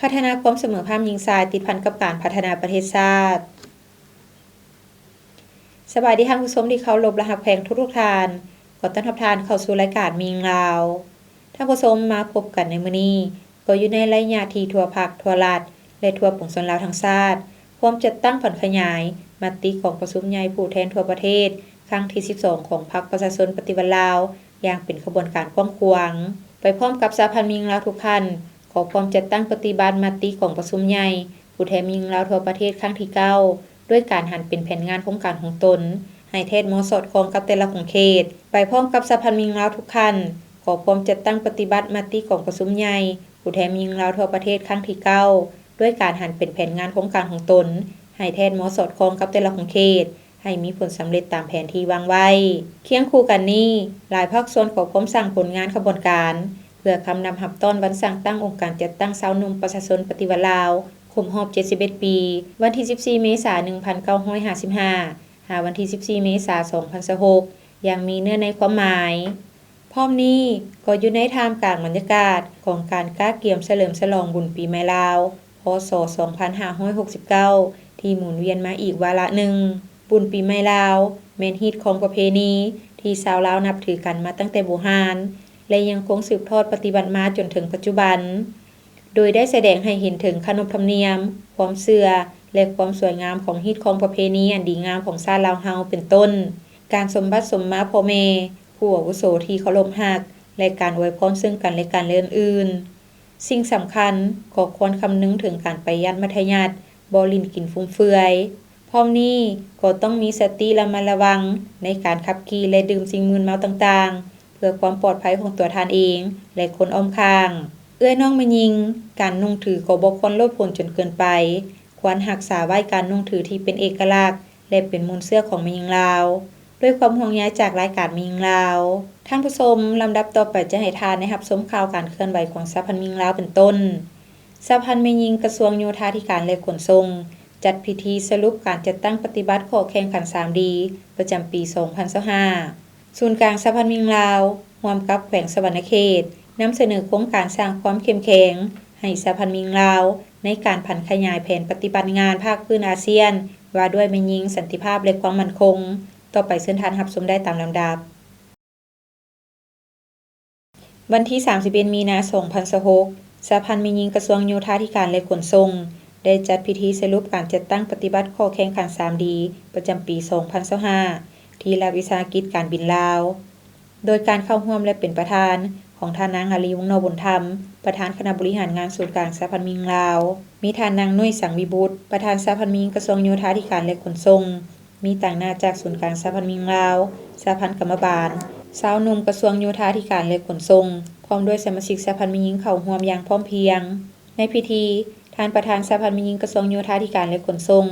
ພັດທະນາຄວາມສະເໝີພາບຍິງຊາຍ ຕິດພັນກັບການພັດທະນາປະເທດຊາດ. ສະບາຍດີທ່ານຜູ້ຊົມທີ່ເຄົາລົບ ແລະ ຮັກແພງທຸກໆທ່ານ. ຂໍຕ້ອນຮັບທ່ານເຂົ້າສູ່ລາຍການແມ່ຍິງລາວ. ທ່ານຜູ້ຊົມ, ມາພົບກັນໃນມື້ນີ້ ກໍຢູ່ໃນໄລຍະທີ່ທົ່ວພັກ, ທົ່ວລັດ ແລະ ທົ່ວປວງຊົນລາວທັງຊາດ ພ້ອມຈັດຕັ້ງຜັນຂະຫຍາຍມະຕິກອງປະຊຸມໃຫຍ່ຜູ້ແທນທົ່ວປະເທດ ຄັ້ງທີສິບສອງ ຂອງພັກປະຊາຊົນປະຕິວັດລາວ ຢ່າງເປັນຂະບວນການກວ້າງຂວາງ. ໄປພ້ອມກັບສະຫະພັນແມ່ຍິງລາວທຸກຂັ້ນ ກໍພ້ອມຈັດຕັ້ງປະຕິບັດມະຕິກອງປະຊຸມໃຫຍ່ຜູ້ແທນແມ່ຍິງລາວທົ່ວປະເທດ ຄັ້ງທີເກົ້າ ດ້ວຍການຫັນເປັນແຜນງານໂຄງການຂອງຕົນ ໃຫ້ແທດເໝາະສອດຄ່ອງກັບແຕ່ລະຂົງເຂດ. ໄປພ້ອມກັບສະຫະພັນແມ່ຍິງລາວທຸກຂັ້ນ ກໍພ້ອມຈັດຕັ້ງປະຕິບັດມະຕິກອງປະຊຸມໃຫຍ່ຜູ້ແທນແມ່ຍິງລາວທົ່ວປະເທດ ຄັ້ງທີເກົ້າ ດ້ວຍການຫັນເປັນແຜນງານໂຄງການຂອງຕົນ ໃຫ້ແທດເໝາະສອດຄ່ອງກັບແຕ່ລະຂົງເຂດ ໃຫ້ມີຜົນສຳເລັດຕາມແຜນທີ່ວາງໄວ້. ຄຽງຄູ່ກັນນີ້, ຫຼາຍພາກສ່ວນກໍພ້ອມສ້າງຜົນງານຂະບວນການ ເພື່ອຄຳນັບຮັບຕ້ອນວັນສ້າງຕັ້ງອົງການຈັດຕັ້ງຊາວໜຸ່ມປະຊາຊົນປະຕິວັດລາວ ຄົບຮອບເຈັດສິບເອັດປີ, ວັນທີສິບສີ່ ເມສາ ໜຶ່ງພັນເກົ້າຮ້ອຍຫ້າສິບຫ້າ ຫາວັນທີສິບສີ່ ເມສາ ສອງພັນຊາວຫົກ ຢ່າງມີເນື້ອໃນຄວາມໝາຍ. ພ້ອມນີ້ກໍຢູ່ໃນທ່າມກາງບັນຍາກາດຂອງການກະກຽມສະເຫຼີມສະຫຼອງບຸນປີໃໝ່ລາວ ພ.ສ. ສອງພັນຫ້າຮ້ອຍຫົກສິບເກົ້າ ທີ່ໝູນວຽນມາອີກວາລະໜຶ່ງ. ບຸນປີໃໝ່ລາວ ແມ່ນຮີດຄອງປະເພນີທີ່ຊາວລາວນັບຖືກັນມາຕັ້ງແຕ່ບູຮານ ແລະ ຍັງຄົງສືບທອດປະຕິບັດມາຈົນເຖິງປັດຈຸບັນ. ໂດຍໄດ້ສະແດງໃຫ້ເຫັນເຖິງຂະໜົບທຳນຽມ, ຄວາມເຊື່ອ ແລະ ຄວາມສວຍງາມຂອງຮີດຄອງປະເພນີອັນດີງາມຂອງຊາດລາວເຮົາ ເປັນຕົ້ນ ການສົມບັດສົມມາພໍ່ແມ່, ຜູ້ອາວຸໂສທີ່ເຄົາລົບຮັກ ແລະ ການອວຍພອນເຊິ່ງກັນແລະກັນ ແລະ ອື່ນໆ. ສິ່ງສຳຄັນກໍຄວນຄຳນຶງເຖິງການໄປຍັດມັດທະຍັດ, ບໍ່ຫຼິ້ນກິນຟຸມເຟືອຍ. ພ້ອມນີ້ກໍຕ້ອງມີສະຕິລະມັດລະວັງໃນການຂັບຂີ່ ແລະ ດື່ມສິ່ງມຶນເມົາຕ່າງໆ ເພື່ອຄວາມປອດໄພຂອງຕົວທ່ານເອງ ແລະ ຄົນອ້ອມຂ້າງ. ເອື້ອຍນ້ອງແມ່ຍິງ, ການນຸ່ງຖືກໍບໍ່ຄວນໂລດໂຜນຈົນເກີນໄປ, ຄວນຮັກສາໄວ້ການນຸ່ງຖືທີ່ເປັນເອກະລັກ ແລະ ເປັນມູນເຊື້ອຂອງແມ່ຍິງລາວ. ດ້ວຍຄວາມຫ່ວງໃຍຈາກລາຍການແມ່ຍິງລາວ. ທ່ານຜູ້ຊົມ, ລຳດັບຕໍ່ໄປຈະໃຫ້ທ່ານໄດ້ຮັບຊົມຂ່າວການເຄື່ອນໄຫວຂອງສະຫະພັນແມ່ຍິງລາວເປັນຕົ້ນ. ສະຫະພັນແມ່ຍິງກະຊວງໂຍທາທິການ ແລະ ຂົນສົ່ງ ຈັດພິທີສະຫຼຸບການຈັດຕັ້ງປະຕິບັດຂໍ້ແຂ່ງຂັນສາມດີ ປະຈຳປີສອງພັນຊາວຫ້າ. ສູນກາງສະຫະພັນແມ່ຍິງລາວ ຮ່ວມກັບແຂວງສະຫວັນນະເຂດ ນຳສະເໜີໂຄງການສ້າງຄວາມເຂັ້ມແຂງໃຫ້ສະຫະພັນແມ່ຍິງລາວ ໃນການຜັນຂະຫຍາຍແຜນປະຕິບັດງານພາກພື້ນອາຊຽນ ວ່າດ້ວຍແມ່ຍິງ, ສັນຕິພາບ ແລະ ຄວາມໝັ້ນຄົງ. ຕໍ່ໄປເຊີນທ່ານຮັບຊົມໄດ້ຕາມລຳດັບ. ວັນທີສາມສິບເອັດ ມີນາ ສອງພັນຊາວຫົກ, ສະຫະພັນແມ່ຍິງກະຊວງໂຍທາທິການ ແລະ ຂົນສົ່ງ ໄດ້ຈັດພິທີສະຫຼຸບການຈັດຕັ້ງປະຕິບັດຂໍ້ແຂ່ງຂັນສາມດີ ປະຈຳປີສອງພັນຊາວຫ້າ ທີ່ລັດວິສາຫະກິດການບິນລາວ ໂດຍການເຂົ້າຮ່ວມ ແລະ ເປັນປະທານຂອງທ່ານນາງ ອາລີ ວົງນໍບຸນທຳ, ປະທານຄະນະບໍລິຫານງານສູນກາງສະຫະພັນແມ່ຍິງລາວ, ມີທ່ານນາງ ໜຸ້ຍ ສັງວິບຸດ, ປະທານສະຫະພັນແມ່ຍິງກະຊວງໂຍທາທິການ ແລະ ຂົນສົ່ງ, ມີຕາງໜ້າຈາກສູນກາງສະຫະພັນແມ່ຍິງລາວ, ສະຫະພັນກຳມະບານ, ຊາວໜຸ່ມກະຊວງໂຍທາທິການ ແລະ ຂົນສົ່ງ, ພ້ອມດ້ວຍສະມາຊິກສະຫະພັນແມ່ຍິງເຂົ້າຮ່ວມຢ່າງພ້ອມພຽງ. ໃນພິທີ, ທ່ານປະທານສະຫະພັນແມ່ຍິງກະຊວງໂຍທາທິການ ແລະ ຂົນສົ່ງ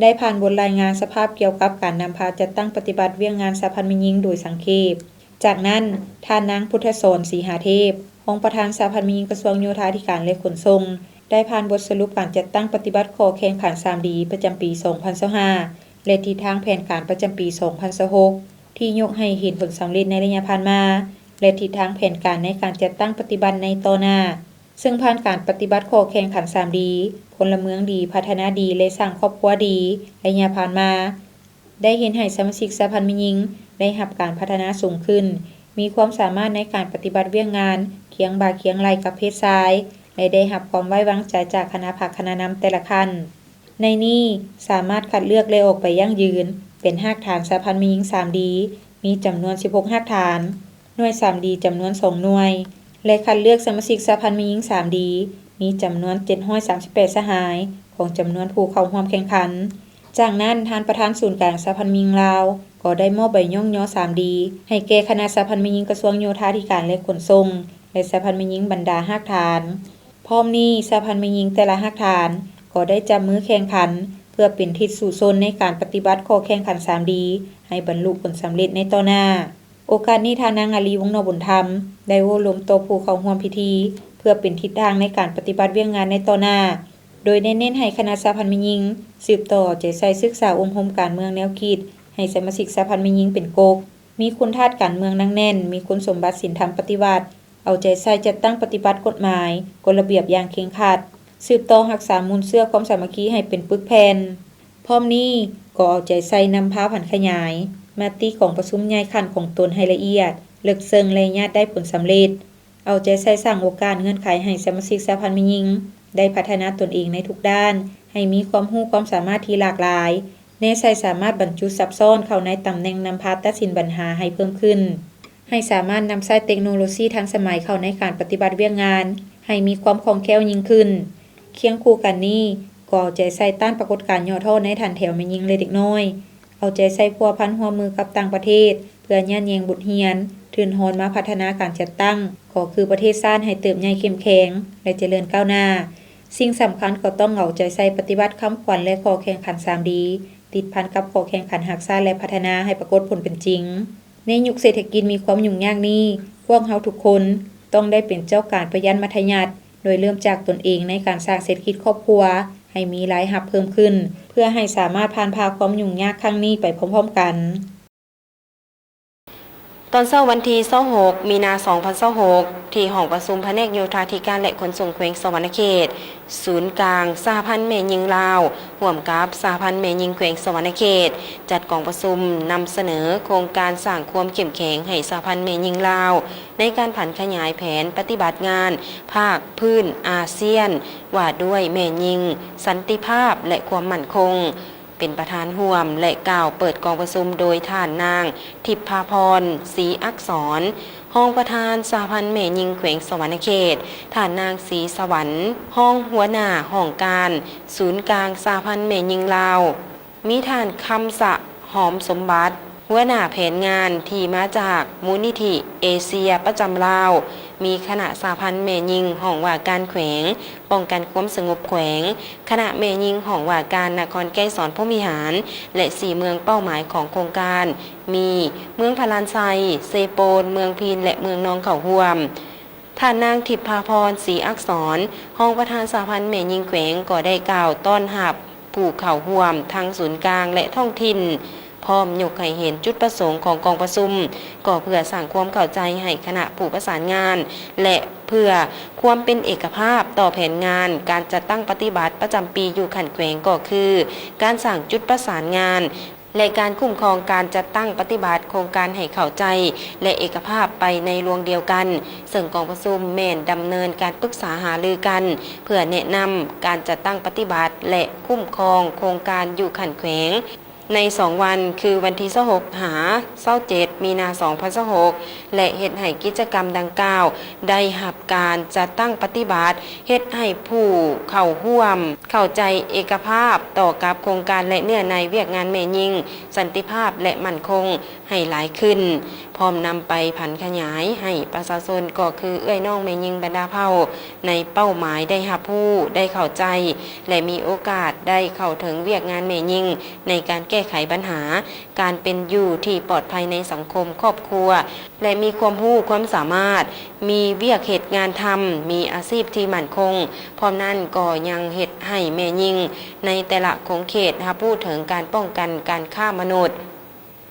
ໄດ້ຜ່ານບົດລາຍງານສະພາບກ່ຽວກັບການນຳພາຈັດຕັ້ງປະຕິບັດວຽກງານສະຫະພັນແມ່ຍິງໂດຍສັງເຂບ. ຈາກນັ້ນ, ທ່ານນາງ ພຸດທະສອນ ສີຫາເທບ, ຮອງປະທານສະຫະພັນແມ່ຍິງກະຊວງໂຍທາທິການ ແລະ ຂົນສົ່ງ ໄດ້ຜ່ານບົດສະຫຼຸບການຈັດຕັ້ງປະຕິບັດຂໍ້ແຂ່ງຂັນສາມດີ ປະຈຳປີສອງພັນຊາວຫ້າ ແລະ ທິດທາງແຜນການປະຈຳປີສອງພັນຊາວຫົກ ທີ່ຍົກໃຫ້ເຫັນຜົນສຳເລັດໃນໄລຍະຜ່ານມາ ແລະ ທິດທາງແຜນການໃນການຈັດຕັ້ງປະຕິບັດໃນຕໍ່ໜ້າ. ເຊິ່ງຜ່ານການປະຕິບັດຂໍ້ແຂ່ງຂັນສາມດີ ພົນລະເມືອງດີ, ພັດທະນາດີ ແລະ ສ້າງຄອບຄົວດີ ໄລຍະຜ່ານມາ ໄດ້ເຮັດໃຫ້ສະມາຊິກສະຫະພັນແມ່ຍິງໄດ້ຮັບການພັດທະນາສູງຂຶ້ນ, ມີຄວາມສາມາດໃນການປະຕິບັດວຽກງານຄຽງບ່າຄຽງໄຫຼ່ກັບເພດຊາຍ ແລະ ໄດ້ຮັບຄວາມໄວ້ວາງໃຈຈາກຄະນະພັກຄະນະນຳແຕ່ລະຂັ້ນ. ໃນນີ້ສາມາດຄັດເລືອກ ແລະ ອອກໃບຢັ້ງຢືນເປັນຮາກຖານສະຫະພັນແມ່ຍິງສາມດີ ມີຈຳນວນສິບຫົກຮາກຖານ, ໜ່ວຍສາມດີຈຳນວນສອງໜ່ວຍ ແລະ ຄັດເລືອກສະມາຊິກສະຫະພັນແມ່ຍິງສາມດີ ມີຈຳນວນເຈັດຮ້ອຍສາມສິບແປດສະຫາຍ ຂອງຈຳນວນຜູ້ເຂົ້າຮ່ວມແຂ່ງຂັນ. ຈາກນັ້ນ, ທ່ານປະທານສູນກາງສະຫະພັນແມ່ຍິງລາວ ກໍໄດ້ມອບໃບຍ້ອງຍໍສາມດີ ໃຫ້ແກ່ຄະນະສະຫະພັນແມ່ຍິງກະຊວງໂຍທາທິການ ແລະ ຂົນສົ່ງ ແລະ ສະຫະພັນແມ່ຍິງບັນດາຮາກຖານ. ພ້ອມນີ້, ສະຫະພັນແມ່ຍິງແຕ່ລະຮາກຖານ ກໍໄດ້ຈັບມືແຂ່ງຂັນ ເພື່ອເປັນທິດສູ້ຊົນໃນການປະຕິບັດຂໍ້ແຂ່ງຂັນສາມດີ ໃຫ້ບັນລຸຜົນສຳເລັດໃນຕໍ່ໜ້າ. ໂອກາດນີ້, ທ່ານນາງ ອາລີ ວົງນໍບຸນທຳ ໄດ້ໂອ້ລົມຕໍ່ຜູ້ເຂົ້າຮ່ວມພິທີ ເພື່ອເປັນທິດທາງໃນການປະຕິບັດວຽກງານໃນຕໍ່ໜ້າ, ໂດຍໄດ້ເນັ້ນໃຫ້ຄະນະສະຫະພັນແມ່ຍິງສືບຕໍ່ເອົາໃຈໃສ່ສຶກສາອົບຮົມການເມືອງແນວຄິດ ໃຫ້ສະມາຊິກສະຫະພັນແມ່ຍິງເປັນກົກ, ມີຄຸນທາດການເມືອງໜັກແໜ້ນ, ມີຄຸນສົມບັດສິນທຳປະຕິວັດ, ເອົາໃຈໃສ່ຈັດຕັ້ງປະຕິບັດກົດໝາຍ, ກົດລະບຽບຢ່າງເຄັ່ງຄັດ, ສືບຕໍ່ຮັກສາມູນເຊື້ອຄວາມສາມັກຄີໃຫ້ເປັນປຶກແຜ່ນ. ພ້ອມນີ້ກໍເອົາໃຈໃສ່ນຳພາຜັນຂະຫຍາຍມະຕິກອງປະຊຸມໃຫຍ່ຂັ້ນຂອງຕົນໃຫ້ລະອຽດ, ເລິກເຊິ່ງ ແລະ ຍາດໄດ້ຜົນສຳເລັດ. ເອົາໃຈໃສ່ສ້າງໂອກາດເງື່ອນໄຂໃຫ້ສະມາຊິກສະຫະພັນແມ່ຍິງໄດ້ພັດທະນາຕົນເອງໃນທຸກດ້ານ, ໃຫ້ມີຄວາມຮູ້ຄວາມສາມາດທີ່ຫຼາກຫຼາຍ, ແນໃສ່ສາມາດບັນຈຸຊັບຊ້ອນເຂົ້າໃນຕຳແໜ່ງນຳພາຕັດສິນບັນຫາໃຫ້ເພີ່ມຂຶ້ນ, ໃຫ້ສາມາດນຳໃຊ້ເຕັກໂນໂລຊີທັນສະໄໝເຂົ້າໃນການປະຕິບັດວຽກງານໃຫ້ມີຄວາມຄ່ອງແຄ້ວຍິ່ງຂຶ້ນ. ຄຽງຄູ່ກັນນີ້, ກໍເອົາໃຈໃສ່ຕ້ານປາກົດການຫຍໍ້ທໍ້ໃນຖັນແຖວແມ່ຍິງ ແລະ ເດັກນ້ອຍ, ເອົາໃຈໃສ່ພົວພັນຮ່ວມມືກັບຕ່າງປະເທດ ເພື່ອຍາດແຍ່ງບົດຮຽນ, ທຶນຮອນມາພັດທະນາການຈັດຕັ້ງ ກໍຄືປະເທດຊາດໃຫ້ເຕີບໃຫຍ່ເຂັ້ມແຂງ ແລະ ຈະເລີນກ້າວໜ້າ. ສິ່ງສຳຄັນກໍຕ້ອງເອົາໃຈໃສ່ປະຕິບັດຄຳຂວັນ ແລະ ຂໍ້ແຂ່ງຂັນສາມດີ ຕິດພັນກັບຂໍ້ແຂ່ງຂັນຮັກຊາດ ແລະ ພັດທະນາໃຫ້ປາກົດຜົນເປັນຈິງ. ໃນຍຸກເສດຖະກິດມີຄວາມຫຍຸ້ງຍາກນີ້, ພວກເຮົາທຸກຄົນຕ້ອງໄດ້ເປັນເຈົ້າການປະຢັດມັດທະຍັດ, ໂດຍເລີ່ມຈາກຕົນເອງໃນການສ້າງເສດຖະກິດຄອບຄົວໃຫ້ມີລາຍຮັບເພີ່ມຂຶ້ນ, ເພື່ອໃຫ້ສາມາດຜ່ານຜ່າຄວາມຫຍຸ້ງຍາກຄັ້ງນີ້ໄປພ້ອມໆກັນ. ຕອນເຊົ້າວັນທີຊາວຫົກ ມີນາ ສອງພັນຊາວຫົກ ທີ່ຫ້ອງປະຊຸມພະແນກໂຍທາທິການ ແລະ ຂົນສົ່ງແຂວງສະຫວັນນະເຂດ, ສູນກາງສະຫະພັນແມ່ຍິງລາວ ຮ່ວມກັບສະຫະພັນແມ່ຍິງແຂວງສະຫວັນນະເຂດ ຈັດກອງປະຊຸມນຳສະເໜີໂຄງການສ້າງຄວາມເຂັ້ມແຂງໃຫ້ສະຫະພັນແມ່ຍິງລາວ ໃນການຜັນຂະຫຍາຍແຜນປະຕິບັດງານພາກພື້ນອາຊຽນ ວ່າດ້ວຍແມ່ຍິງ, ສັນຕິພາບ ແລະ ຄວາມໝັ້ນຄົງ. ເປັນປະທານຮ່ວມ ແລະ ກ່າວເປີດກອງປະຊຸມໂດຍທ່ານນາງ ທິບພາພອນ ສີອັກສອນ ຮອງປະທານສະຫະພັນແມ່ຍິງແຂວງສະຫວັນນະເຂດ, ທ່ານນາງ ສີສະຫວັນ ຮອງຫົວໜ້າຫ້ອງການສູນກາງສະຫະພັນແມ່ຍິງລາວ, ມີທ່ານ ຄຳສະ ຫອມສົມບັດ ຫົວໜ້າແຜນງານທີ່ມາຈາກມູນນິທິເອເຊຍປະຈຳລາວ, ມີຄະນະສະຫະພັນແມ່ຍິງຫ້ອງວ່າການແຂວງ ປ້ອງກັນຄວາມສະຫງົບແຂວງ, ຄະນະແມ່ຍິງຫ້ອງວ່າການນະຄອນໄກສອນພົມວິຫານ ແລະ ສີ່ເມືອງເປົ້າໝາຍຂອງໂຄງການ ມີ ເມືອງພະລານໄຊ, ເຊໂປນ, ເມືອງພີນ ແລະ ເມືອງນອງເຂົ້າຮ່ວມ. ທ່ານນາງ ທິບພາພອນ ສີອັກສອນ ຮອງປະທານສະຫະພັນແມ່ຍິງແຂວງ ກໍໄດ້ກ່າວຕ້ອນຮັບຜູ້ເຂົ້າຮ່ວມທັງສູນກາງ ແລະ ທ້ອງຖິ່ນ, ພ້ອມຍົກໃຫ້ເຫັນຈຸດປະສົງຂອງກອງປະຊຸມ ກໍເພື່ອສ້າງຄວາມເຂົ້າໃຈໃຫ້ຄະນະຜູ້ປະສານງານ ແລະ ເພື່ອຄວາມເປັນເອກະພາບຕໍ່ແຜນງານການຈັດຕັ້ງປະຕິບັດປະຈຳປີຢູ່ຂັ້ນແຂວງ ກໍຄື ການສ້າງຈຸດປະສານງານ ແລະ ການຄຸ້ມຄອງການຈັດຕັ້ງປະຕິບັດໂຄງການໃຫ້ເຂົ້າໃຈ ແລະ ເອກະພາບໄປໃນລວງດຽວກັນ, ເຊິ່ງກອງປະຊຸມແມ່ນດຳເນີນການປຶກສາຫາລືກັນ ເພື່ອແນະນຳການຈັດຕັ້ງປະຕິບັດ ແລະ ຄຸ້ມຄອງໂຄງການຢູ່ຂັ້ນແຂວງ ໃນສອງວັນ ຄືວັນທີຊາວຫົກ ຫາ ຊາວເຈັດ ມີນາ ສອງພັນຊາວຫົກ ແລະ ເຮັດໃຫ້ກິດຈະກຳດັ່ງກ່າວໄດ້ຮັບການຈັດຕັ້ງປະຕິບັດ, ເຮັດໃຫ້ຜູ້ເຂົ້າຮ່ວມເຂົ້າໃຈເອກະພາບຕໍ່ກັບໂຄງການ ແລະ ເນື້ອໃນວຽກງານແມ່ຍິງ, ສັນຕິພາບ ແລະ ໝັ້ນຄົງໃຫ້ຫຼາຍຂຶ້ນ, ພ້ອມນຳໄປຜັນຂະຫຍາຍໃຫ້ປະຊາຊົນ ກໍຄືເອື້ອຍນ້ອງແມ່ຍິງບັນດາເຜົ່າໃນເປົ້າໝາຍໄດ້ຮັບຮູ້, ໄດ້ເຂົ້າໃຈ ແລະ ມີໂອກາດໄດ້ເຂົ້າເຖິງວຽກງານແມ່ຍິງໃນການແກ້ໄຂບັນຫາ ການເປັນຢູ່ທີ່ປອດໄພໃນສັງຄົມຄອບຄົວ ແລະ ມີຄວາມຮູ້ຄວາມສາມາດ, ມີວຽກເຮັດງານທຳ, ມີອາຊີບທີ່ໝັ້ນຄົງ. ພ້ອມນັ້ນກໍຍັງເຮັດໃຫ້ແມ່ຍິງໃນແຕ່ລະຂົງເຂດຮັບຮູ້ເຖິງການປ້ອງກັນການຄ້າມະນຸດ,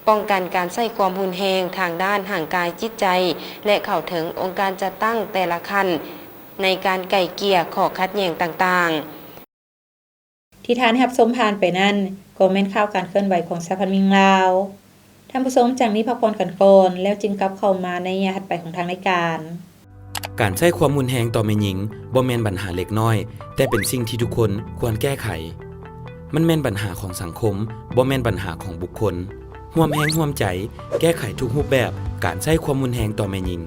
ປ້ອງກັນການໃຊ້ຄວາມຮຸນແຮງທາງດ້ານຮ່າງກາຍ, ຈິດໃຈ ແລະ ເຂົ້າເຖິງອົງການຈັດຕັ້ງແຕ່ລະຂັ້ນໃນການໄກ່ເກ່ຍຂໍ້ຂັດແຍ່ງຕ່າງໆ. ທີ່ທ່ານຮັບຊົມຜ່ານໄປນັ້ນ ກໍແມ່ນຂ່າວການເຄື່ອນໄຫວຂອງສະຫະພັນແມ່ຍິງລາວ. ທ່ານຜູ້ຊົມຈັ່ງນີ້ພັກຜ່ອນກັນກ່ອນ ແລ້ວຈຶ່ງກັບເຂົ້າມາໃນໄລຍະຖັດໄປຂອງທາງລາຍການ. ການໃຊ້ຄວາມຮຸນແຮງຕໍ່ແມ່ຍິງບໍ່ແມ່ນບັນຫາເລັກນ້ອຍ, ແຕ່ເປັນສິ່ງທີ່ທຸກຄົນຄວນແກ້ໄຂ. ມັນແມ່ນບັນຫາຂອງສັງຄົມ, ບໍ່ແມ່ນບັນຫາຂອງບຸກຄົນ. ຮ່ວມແຮງຮ່ວມໃຈແກ້ໄຂທຸກຮູບແບບການໃຊ້ຄວາມຮຸນແຮງຕໍ່ແມ່ຍິງ.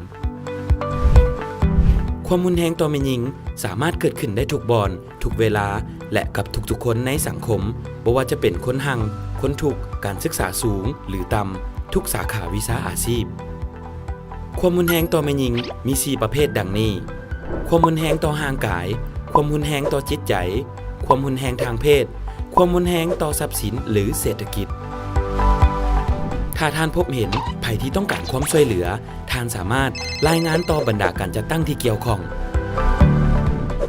ຄວາມຮຸນແຮງຕໍ່ແມ່ຍິງສາມາດເກີດຂຶ້ນໄດ້ທຸກບ່ອນ, ທຸກເວລາ ແລະ ກັບທຸກໆຄົນໃນສັງຄົມ, ບໍ່ວ່າຈະເປັນຄົນຮັ່ງ, ຄົນທຸກ, ການສຶກສາສູງ ຫຼື ຕ່ຳ, ທຸກສາຂາວິຊາອາຊີບ. ຄວາມຮຸນແຮງຕໍ່ແມ່ຍິງມີສີ່ປະເພດດັ່ງນີ້: ຄວາມຮຸນແຮງຕໍ່ຮ່າງກາຍ, ຄວາມຮຸນແຮງຕໍ່ຈິດໃຈ, ຄວາມຮຸນແຮງທາງເພດ, ຄວາມຮຸນແຮງຕໍ່ຊັບສິນ ຫຼື ເສດຖະກິດ. ຖ້າທ່ານພົບເຫັນໃຜທີ່ຕ້ອງການຄວາມຊ່ວຍເຫຼືອ, ທ່ານສາມາດລາຍງານຕໍ່ບັນດາການຈັດຕັ້ງທີ່ກ່ຽວຂ້ອງ.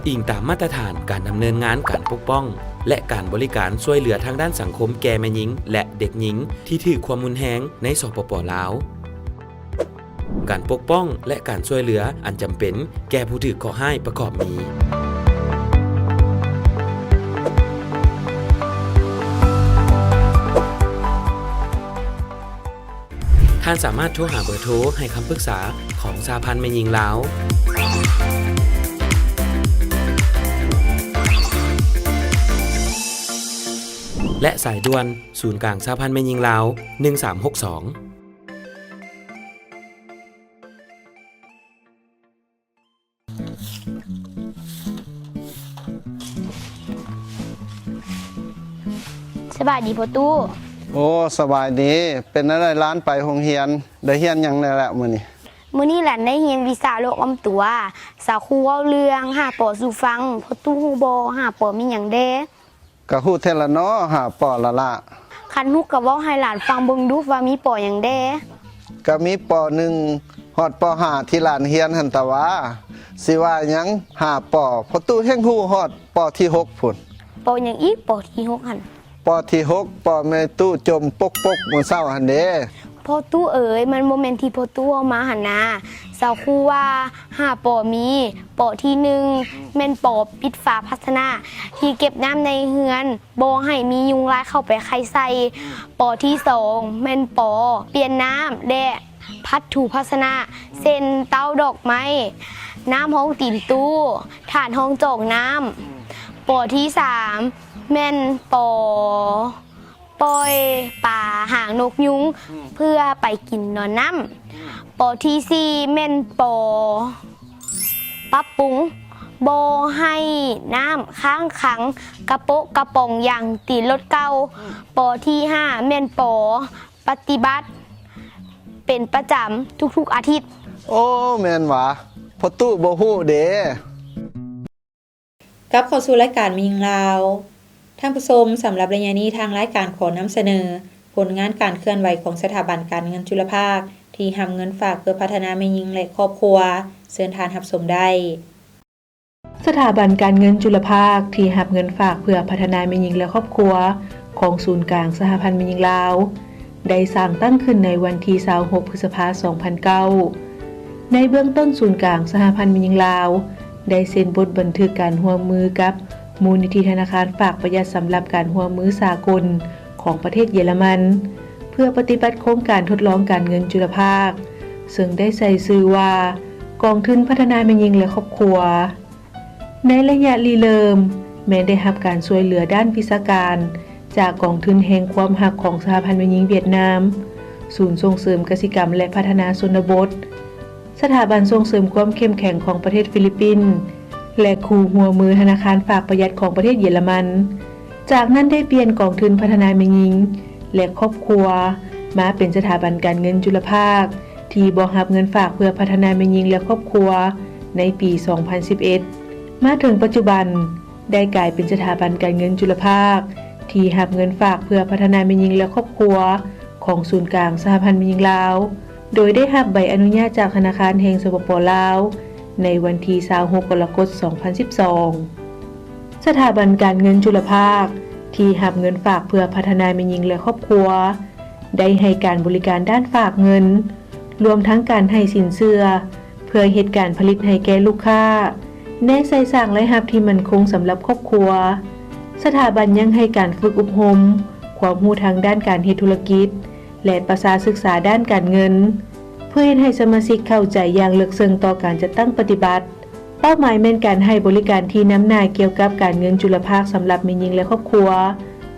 ອີງຕາມມາດຕະຖານການດຳເນີນງານການປົກປ້ອງ ແລະ ການບໍລິການຊ່ວຍເຫຼືອທາງດ້ານສັງຄົມແກ່ແມ່ຍິງ ແລະ ເດັກຍິງທີ່ຖືກຄວາມຮຸນແຮງໃນ ສປປ ລາວ. ການປົກປ້ອງ ແລະ ການຊ່ວຍເຫຼືອອັນຈຳເປັນແກ່ຜູ້ຖືກເຄາະຮ້າຍປະກອບມີ: ທ່ານສາມາດໂທຫາເບີໂທໃຫ້ຄຳປຶກສາຂອງສະຫະພັນແມ່ຍິງລາວ ແລະ ສາຍດ່ວນສູນກາງສະຫະພັນແມ່ຍິງລາວ ໜຶ່ງສາມຫົກສອງ. ສະບາຍດີພໍ່ຕູ້. ໂອ້ ສະບາຍດີ. ເປັນແນວໃດຫຼານໄປໂຮງຮຽນ? ໄດ້ຮຽນຫຍັງແດ່ລະມື້ນີ້? ມື້ນີ້ຫຼານໄດ້ຮຽນວິຊາໂລກອ້ອມຕົວ. ສາຄູເວົ້າເລື່ອງຫ້າ ປໍ ສູ່ຟັງ. ພໍ່ຕູ້ຮູ້ບໍ່ ຫ້າ ປໍ ມີຫຍັງແດ່? ກະຮູ້ແທ້ລະເນາະ ຫ້າ ປໍ ລະລະ. ຄັນຮູ້ກະເວົ້າໃຫ້ຫຼານຟັງເບິ່ງດູວ່າມີ ປໍ ຫຍັງແດ່? ກະມີ ປໍ ໜຶ່ງ ຮອດ ປໍ ຫ້າ ທີ່ຫຼານຮຽນຫັ້ນຕາຫວາ. ຊິວ່າຫຍັງ ຫ້າ ປໍ ພໍ່ຕູ້ແຮ່ງຮູ້ຮອດ ປໍ ທີ ຫົກ ພຸ້ນ. ປໍ ຫຍັງອີກ ປໍ ທີ ຫົກ ຫັ້ນ? ປໍ ທີ ຫົກ ປໍ ແມ່ຕູ້ຈົ່ມປົກໆ ມື້ເຊົ້າຫັ້ນເດ. ພໍ່ຕູ້ເອີຍ ມັນບໍ່ແມ່ນທີ່ພໍ່ຕູ້ເວົ້າມາຫັ້ນນາ. ສາຄູວ່າ ຫ້າ ປໍ ມີ ປໍ ທີ ໜຶ່ງ ແມ່ນ ປໍ ປິດຝາພາຊະນະທີ່ເກັບນ້ຳໃນເຮືອນ ບໍ່ໃຫ້ມີຍຸງລາຍເຂົ້າໄປໄຂ່ໃສ່. ປໍ ທີ ສອງ ແມ່ນ ປໍ ປ່ຽນນ້ຳ ແລະ ພັດຖູພາຊະນະ ເຊັ່ນ ເຕົ້າດອກໄມ້, ນ້ຳຮອງຕີນຕູ້, ຖາດຮອງຈອກນ້ຳ. ປໍ ທີ ສາມ ແມ່ນ ປໍ ປ່ອຍປາຫາງນົກຍຸງ ອືມ ເພື່ອໄປກິນນອນນ້ຳ. ອືມ ປໍ ທີ ສີ່ ແມ່ນ ປໍ ປັບປຸງ ບໍ່ໃຫ້ນ້ຳຄ້າງຂັງກະໂປະກະປ໋ອງຢາງຕີນລົດເກົ່າ. ອືມ ປໍ ທີ ຫ້າ ແມ່ນ ປໍ ປະຕິບັດເປັນປະຈຳທຸກໆອາທິດ. ໂອ້ ແມ່ນຫວາ ພໍ່ຕູ້ບໍ່ຮູ້ເດ. ກັບເຂົ້າສູ່ລາຍການແມ່ຍິງລາວ. ທ່ານຜູ້ຊົມ, ສຳລັບໄລຍະນີ້ ທາງລາຍການຂໍນຳສະເໜີຜົນງານການເຄື່ອນໄຫວຂອງສະຖາບັນການເງິນຈຸລະພາກ ທີ່ຮັບເງິນຝາກເພື່ອພັດທະນາແມ່ຍິງ ແລະ ຄອບຄົວ. ເຊີນທ່ານຮັບຊົມໄດ້. ສະຖາບັນການເງິນຈຸລະພາກ ທີ່ຮັບເງິນຝາກເພື່ອພັດທະນາແມ່ຍິງ ແລະ ຄອບຄົວ ຂອງສູນກາງສະຫະພັນແມ່ຍິງລາວ ໄດ້ສ້າງຕັ້ງຂຶ້ນໃນວັນທີຊາວຫົກ ພຶດສະພາ ສອງພັນເກົ້າ. ໃນເບື້ອງຕົ້ນ ສູນກາງສະຫະພັນແມ່ຍິງລາວ ໄດ້ເຊັນບົດບັນທຶກການຮ່ວມມືກັບມູນນິທິທະນາຄານຝາກປະຢັດສຳລັບການຮ່ວມມືສາກົນຂອງປະເທດເຢຍລະມັນ ເພື່ອປະຕິບັດໂຄງການທົດລອງການເງິນຈຸລະພາກ ເຊິ່ງໄດ້ໃສ່ຊື່ວ່າ ກອງທຶນພັດທະນາແມ່ຍິງ ແລະ ຄອບຄົວ. ໃນໄລຍະລິເລີ່ມ ແມ່ນໄດ້ຮັບການຊ່ວຍເຫຼືອດ້ານວິຊາການ ຈາກກອງທຶນແຫ່ງຄວາມຮັກຂອງສະຫະພັນແມ່ຍິງຫວຽດນາມ, ສູນສົ່ງເສີມກະສິກຳ ແລະ ພັດທະນາຊົນນະບົດ, ສະຖາບັນສົ່ງເສີມຄວາມເຂັ້ມແຂງຂອງປະເທດຟີລິບປິນ ແລະ ຄູ່ຮ່ວມມືທະນາຄານຝາກປະຢັດຂອງປະເທດເຢຍລະມັນ. ຈາກນັ້ນໄດ້ປ່ຽນກອງທຶນພັດທະນາແມ່ຍິງ ແລະ ຄອບຄົວ ມາເປັນສະຖາບັນການເງິນຈຸລະພາກ ທີ່ບໍ່ຮັບເງິນຝາກເພື່ອພັດທະນາແມ່ຍິງ ແລະ ຄອບຄົວ ໃນປີສອງພັນສິບເອັດ. ມາເຖິງປັດຈຸບັນ ໄດ້ກາຍເປັນສະຖາບັນການເງິນຈຸລະພາກ ທີ່ຮັບເງິນຝາກເພື່ອພັດທະນາແມ່ຍິງ ແລະ ຄອບຄົວ ຂອງສູນກາງສະຫະພັນແມ່ຍິງລາວ ໂດຍໄດ້ຮັບໃບອະນຸຍາດຈາກທະນາຄານແຫ່ງ ສປປ ລາວ ໃນວັນທີຊາວຫົກ ກໍລະກົດ ສອງພັນສິບສອງ. ສະຖາບັນການເງິນຈຸລະພາກ ທີ່ຮັບເງິນຝາກເພື່ອພັດທະນາແມ່ຍິງ ແລະ ຄອບຄົວ ໄດ້ໃຫ້ການບໍລິການດ້ານຝາກເງິນ, ລວມທັງການໃຫ້ສິນເຊື່ອ ເພື່ອເຮັດການຜະລິດໃຫ້ແກ່ລູກຄ້າ, ແນໃສ່ສ້າງລາຍຮັບທີ່ໝັ້ນຄົງສຳລັບຄອບຄົວ. ສະຖາບັນຍັງໃຫ້ການຝຶກອົບຮົມຄວາມຮູ້ທາງດ້ານການເຮັດທຸລະກິດ ແລະ ປະຊາສຶກສາດ້ານການເງິນ ເພື່ອເຮັດໃຫ້ສະມາຊິກເຂົ້າໃຈຢ່າງເລິກເຊິ່ງຕໍ່ການຈັດຕັ້ງປະຕິບັດ. ເປົ້າໝາຍແມ່ນການໃຫ້ບໍລິການທີ່ນຳໜ້າກ່ຽວກັບການເງິນຈຸລະພາກສຳລັບແມ່ຍິງ ແລະ ຄອບຄົວ,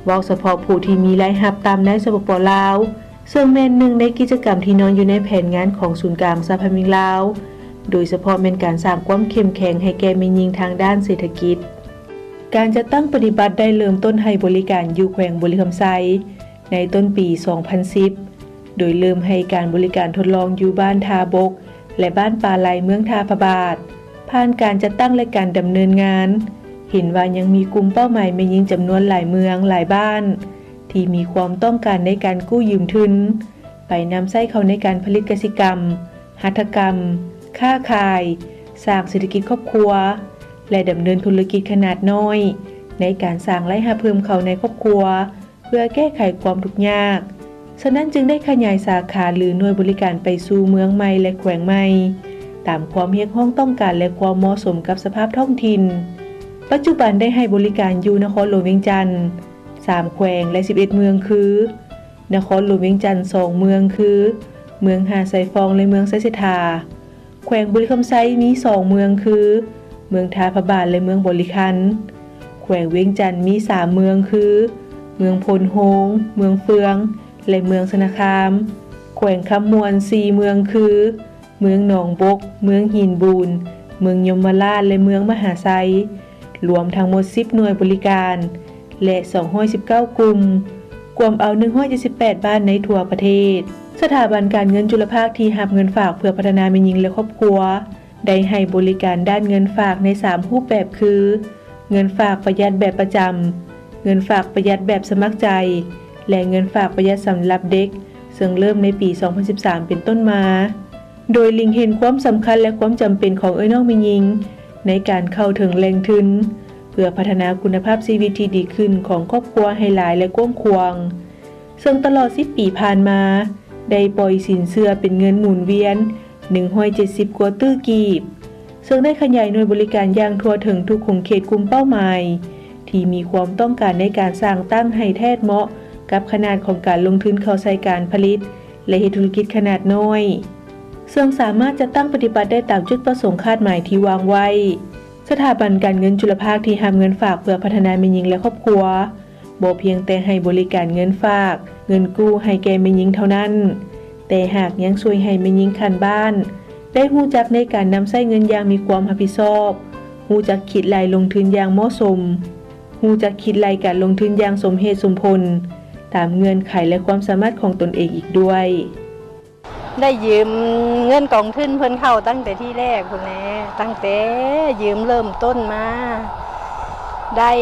ເວົ້າສະເພາະຜູ້ທີ່ມີລາຍຮັບຕ່ຳໃນ ສປປ ລາວ, ເຊິ່ງແມ່ນໜຶ່ງໃນກິດຈະກຳທີ່ນອນຢູ່ໃນແຜນງານຂອງສູນກາງສະຫະພັນແມ່ຍິງລາວ, ໂດຍສະເພາະແມ່ນການສ້າງຄວາມເຂັ້ມແຂງໃຫ້ແກ່ແມ່ຍິງທາງດ້ານເສດຖະກິດ. ການຈັດຕັ້ງປະຕິບັດໄດ້ເລີ່ມຕົ້ນໃຫ້ບໍລິການຢູ່ແຂວງບໍລິຄຳໄຊ ໃນຕົ້ນປີສອງພັນສິບ ໂດຍເລີ່ມໃຫ້ການບໍລິການທົດລອງຢູ່ບ້ານທ່າບົກ ແລະ ບ້ານປ່າໄລ ເມືອງທ່າພະບາດ. ຜ່ານການຈັດຕັ້ງ ແລະ ການດຳເນີນງານ, ເຫັນວ່າຍັງມີກຸ່ມເປົ້າໝາຍແມ່ຍິງຈຳນວນຫຼາຍເມືອງ, ຫຼາຍບ້ານ ທີ່ມີຄວາມຕ້ອງການໃນການກູ້ຢືມທຶນ ໄປນຳໃຊ້ເຂົ້າໃນການຜະລິດກະສິກຳ, ຫັດຖະກຳ, ຄ້າຂາຍ, ສ້າງເສດຖະກິດຄອບຄົວ ແລະ ດຳເນີນທຸລະກິດຂະໜາດນ້ອຍ ໃນການສ້າງລາຍຮັບເພີ່ມເຂົ້າໃນຄອບຄົວ ເພື່ອແກ້ໄຂຄວາມທຸກຍາກ. ສະນັ້ນຈຶ່ງໄດ້ຂະຫຍາຍສາຂາ ຫຼື ໜ່ວຍບໍລິການໄປສູ່ເມືອງໃໝ່ ແລະ ແຂວງໃໝ່ ຕາມຄວາມຮຽກຮ້ອງຕ້ອງການ ແລະ ຄວາມເໝາະສົມກັບສະພາບທ້ອງຖິ່ນ. ປັດຈຸບັນໄດ້ໃຫ້ບໍລິການຢູ່ນະຄອນຫຼວງວຽງຈັນ ສາມແຂວງ ແລະ ສິບເອັດເມືອງ ຄື ນະຄອນຫຼວງວຽງຈັນ ສອງເມືອງ ຄື ເມືອງຫາດຊາຍຟອງ ແລະ ເມືອງໄຊເສດຖາ. ແຂວງບໍລິຄຳໄຊມີສອງເມືອງຄື ເມືອງທ່າພະບາດ ແລະ ເມືອງບໍລິຄັນ. ແຂວງວຽງຈັນມີສາມເມືອງຄື ເມືອງໂພນໂຮງ, ເມືອງເຟືອງ ແລະ ເມືອງຊະນະຄາມ. ແຂວງຄຳມ່ວນສີ່ເມືອງຄື ເມືອງໜອງບົກ, ເມືອງຫີນບູນ, ເມືອງຍົມມະລາດ ແລະ ເມືອງມະຫາໄຊ. ລວມທັງໝົດສິບໜ່ວຍບໍລິການ ແລະ ສອງຮ້ອຍສິບເກົ້າກຸ່ມ, ກວມເອົາໜຶ່ງຮ້ອຍເຈັດສິບແປດບ້ານໃນທົ່ວປະເທດ. ສະຖາບັນການເງິນຈຸລະພາກທີ່ຮັບເງິນຝາກເພື່ອພັດທະນາແມ່ຍິງ ແລະ ຄອບຄົວ ໄດ້ໃຫ້ບໍລິການດ້ານເງິນຝາກໃນສາມຮູບແບບຄື ເງິນຝາກປະຢັດແບບປະຈຳ, ເງິນຝາກປະຢັດແບບສະໝັກໃຈ ແລະ ເງິນຝາກປະຢັດສຳລັບເດັກ, ເຊິ່ງເລີ່ມໃນປີສອງພັນສິບສາມເປັນຕົ້ນມາ. ໂດຍເລັງເຫັນຄວາມສຳຄັນ ແລະ ຄວາມຈຳເປັນຂອງເອື້ອຍນ້ອງແມ່ຍິງ ໃນການເຂົ້າເຖິງແຫຼ່ງທຶນ ເພື່ອພັດທະນາຄຸນນະພາບຊີວິດທີ່ດີຂຶ້ນຂອງຄອບຄົວໃຫ້ຫຼາຍ ແລະ ກວ້າງຂວາງ, ເຊິ່ງຕະຫຼອດສິບປີຜ່ານມາ ໄດ້ປ່ອຍສິນເຊື່ອເປັນເງິນໝູນວຽນໜຶ່ງຮ້ອຍເຈັດສິບກວ່າຕື້ກີບ, ເຊິ່ງໄດ້ຂະຫຍາຍໜ່ວຍບໍລິການຢ່າງທົ່ວເຖິງທຸກຂົງເຂດກຸ່ມເປົ້າໝາຍ ທີ່ມີຄວາມຕ້ອງການໃນການສ້າງຕັ້ງໃຫ້ແທດເໝາະກັບຂະໜາດຂອງການລົງທຶນເຂົ້າໃສ່ການຜະລິດ ແລະ ເຮັດທຸລະກິດຂະໜາດນ້ອຍ, ເຊິ່ງສາມາດຈັດຕັ້ງປະຕິບັດໄດ້ຕາມຈຸດປະສົງຄາດໝາຍທີ່ວາງໄວ້. ສະຖາບັນການເງິນຈຸລະພາກທີ່ຮັບເງິນຝາກເພື່ອພັດທະນາແມ່ຍິງ ແລະ ຄອບຄົວ ບໍ່ພຽງແຕ່ໃຫ້ບໍລິການເງິນຝາກ, ເງິນກູ້ໃຫ້ແກ່ແມ່ຍິງເທົ່ານັ້ນ, ແຕ່ຫາກຍັງຊ່ວຍໃຫ້ແມ່ຍິງຂັ້ນບ້ານ ໄດ້ຮູ້ຈັກໃນການນຳໃຊ້ເງິນຢ່າງມີຄວາມຮັບຜິດຊອບ, ຮູ້ຈັກຄິດໄລ່ລົງທຶນຢ່າງເໝາະສົມ, ຮູ້ຈັກຄິດໄລ່ການລົງທຶນຢ່າງສົມເຫດສົມຜົນ ຕາມເງື່ອນໄຂ ແລະ ຄວາມສາມາດຂອງຕົນເອງອີກດ້ວຍ. ໄດ້ຢືມເງິນກອງທຶນເພິ່ນເຂົ້າຕັ້ງແຕ່ທີແລກພຸ້ນແຫຼະ, ຕັ້ງແຕ່ຢືມເລີ່ມຕົ້ນມາ ໄດ້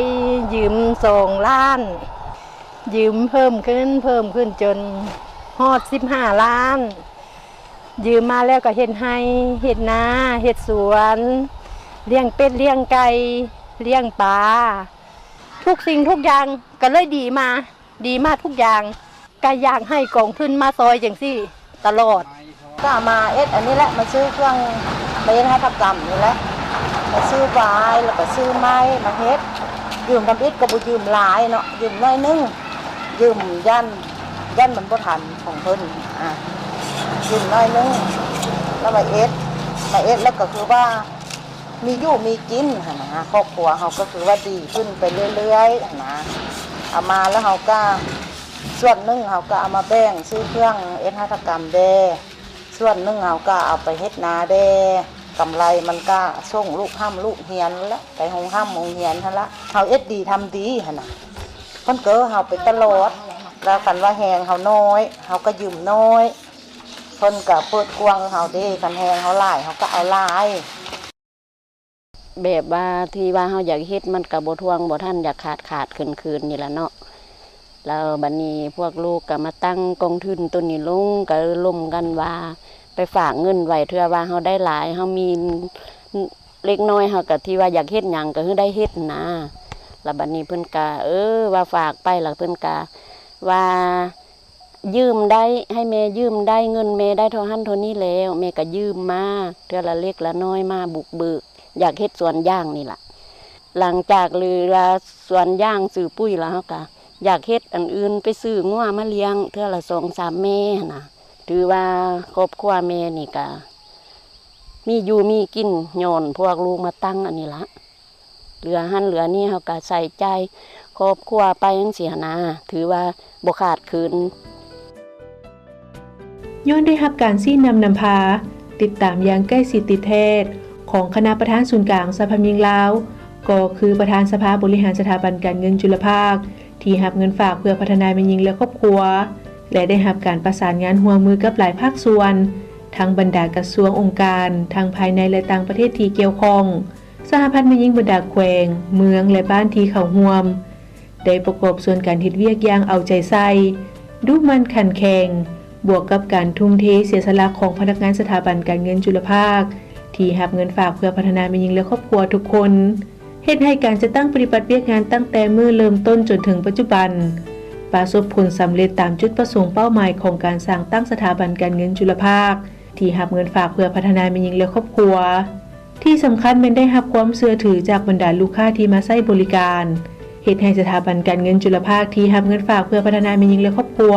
ຢືມສອງລ້ານ, ຢືມເພີ່ມຂຶ້ນ, ເພີ່ມຂຶ້ນຈົນຮອດສິບຫ້າລ້ານ. ຢືມມາແລ້ວກໍເຮັດໄຮ່, ເຮັດນາ, ເຮັດສວນ, ລ້ຽງເປັດ, ລ້ຽງໄກ່, ລ້ຽງປາ, ທຸກສິ່ງທຸກຢ່າງກໍເລີຍດີມາ. ດີມາກທຸກຢ່າງ, ກະຢາກໃຫ້ກອງທຶນມາຊ່ອຍຈັ່ງຊີ້ຕະຫຼອດ. ກະມາເຮັດອັນນີ້ແຫຼະ, ມາຊື້ເຄື່ອງ ມາເຮັດຫັດຖະກຳນີ້ແຫຼະ, ມາຊື້ຫວາຍ ແລ້ວກະຊື້ໄມ້ມາເຮັດ. ຢືມທຳອິດກໍບໍ່ຢືມຫຼາຍເນາະ, ຢືມໜ້ອຍໜຶ່ງ, ຢືມຢ້ານ ຢ້ານມັນບໍ່ທັນຂອງເພິ່ນ, ອາ ຢືມໜ້ອຍໜຶ່ງ ແລ້ວມາເຮັດ, ມາເຮັດແລ້ວກໍຄືວ່າ ມີຢູ່ມີກິນຫັ້ນນະ, ຄອບຄົວເຮົາກໍຄືວ່າດີຂຶ້ນໄປເລື້ອຍໆຫັ້ນນະ. ເອົາມາແລ້ວເຮົາກໍ ສ່ວນໜຶ່ງເຮົາກໍເອົາມາແບ່ງຊື້ເຄື່ອງເຮັດຫັດຖະກຳແດ່, ສ່ວນໜຶ່ງເຮົາກໍເອົາໄປເຮັດນາແດ່, ກຳໄລມັນກໍສົ່ງລູກຮ່ຳລູກຮຽນແຫຼະ, ໄປໂຮງຮ່ຳໂຮງຮຽນຫັ້ນລະ. ເຮົາເຮັດດີທຳດີຫັ້ນນະ, ເພິ່ນກໍເອົາເຮົາໄປຕະຫຼອດ, ແລ້ວຄັນວ່າແຮງເຮົານ້ອຍ ເຮົາກໍຢືມນ້ອຍ, ເພິ່ນກໍເປີດກວ້າງເຮົາເດ້, ຄັນແຮງເຮົາຫຼາຍ ເຮົາກໍເອົາຫຼາຍ. ແບບວ່າທີ່ວ່າເຮົາຢາກເຮັດ ມັນກະບໍ່ທ່ວງບໍ່ທັນ, ຢາກຂາດຂາດເຂີນເຂີນນີ້ລະເນາະ. ແລ້ວບັດນີ້ພວກລູກກະມາຕັ້ງກອງທຶນໂຕນີ້ລົງ, ກະລົມກັນວ່າໄປຝາກເງິນໄວ້, ເທື່ອວ່າເຮົາໄດ້ຫຼາຍ, ເຮົາມີເລັກນ້ອຍ, ເຮົາກະທີ່ວ່າຢາກເຮັດຫຍັງກະຄືໄດ້ເຮັດນະ. ແລ້ວບັດນີ້ເພິ່ນກະ ເອີ ວ່າຝາກໄປ, ແລ້ວເພິ່ນກະວ່າ ຢືມໄດ້ ໃຫ້ແມ່ຢືມໄດ້, ເງິນແມ່ໄດ້ເທົ່າຫັ້ນເທົ່ານີ້ແລ້ວ, ແມ່ກໍຢືມມາເທື່ອລະເລັກລະນ້ອຍ ມາບຸກເບີກ ຢາກເຮັດສວນຢາງນີ້ລະ. ຫຼັງຈາກຫຼືວ່າສວນຢາງຊື້ປຸ້ຍລະ ເຮົາກໍຢາກເຮັດອັນອື່ນ ໄປຊື້ງົວມາລ້ຽງເທື່ອລະສອງສາມແມ່ຫັ້ນນະ. ຖືວ່າຄອບຄົວແມ່ນີ້ກໍມີຢູ່ມີກິນ ຍ້ອນພວກລູກມາຕັ້ງອັນນີ້ລະ. ເຫຼືອຫັ້ນເຫຼືອນີ້ເຮົາກະໃຊ້ຈ່າຍຄອບຄົວໄປຈັ່ງຊີ້ຫັ້ນນາ, ຖືວ່າບໍ່ຂາດເຂີນ. ຍ້ອນໄດ້ຮັບການຊີ້ນຳນຳພາ, ຕິດຕາມຢ່າງໃກ້ຊິດຕິດແທດ ຂອງຄະນະປະທານສູນກາງສະຫະພັນແມ່ຍິງລາວ, ກໍຄືປະທານສະພາບໍລິຫານສະຖາບັນການເງິນຈຸລະພາກ ທີ່ຮັບເງິນຝາກເພື່ອພັດທະນາແມ່ຍິງ ແລະ ຄອບຄົວ ແລະ ໄດ້ຮັບການປະສານງານຮ່ວມມືກັບຫຼາຍພາກສ່ວນ, ທັງບັນດາກະຊວງ, ອົງການ ທັງພາຍໃນ ແລະ ຕ່າງປະເທດທີ່ກ່ຽວຂ້ອງ, ສະຫະພັນແມ່ຍິງບັນດາແຂວງ, ເມືອງ ແລະ ບ້ານທີ່ເຂົ້າຮ່ວມ ໄດ້ປະກອບສ່ວນການເຮັດວຽກຢ່າງເອົາໃຈໃສ່, ດຸໝັ່ນຂັນແຂງ, ບວກກັບການທຸ່ມເທເສຍສະຫຼະຂອງພະນັກງານສະຖາບັນການເງິນຈຸລະພາກ ທີ່ຮັບເງິນຝາກເພື່ອພັດທະນາແມ່ຍິງ ແລະ ຄອບຄົວທຸກຄົນ, ເຮັດໃຫ້ການຈັດຕັ້ງປະຕິບັດວຽກງານຕັ້ງແຕ່ມື້ເລີ່ມຕົ້ນຈົນເຖິງປະຈຸບັນ ປະສົບຜົນສຳເລັດຕາມຈຸດປະສົງເປົ້າໝາຍຂອງການສ້າງຕັ້ງສະຖາບັນການເງິນຈຸລະພາກ ທີ່ຮັບເງິນຝາກເພື່ອພັດທະນາແມ່ຍິງ ແລະ ຄອບຄົວ. ທີ່ສຳຄັນແມ່ນໄດ້ຮັບຄວາມເຊື່ອຖືຈາກບັນດາລູກຄ້າທີ່ມາໃຊ້ບໍລິການ, ເຮັດໃຫ້ສະຖາບັນການເງິນຈຸລະພາກທີ່ຮັບເງິນຝາກເພື່ອພັດທະນາແມ່ຍິງ ແລະ ຄອບຄົວ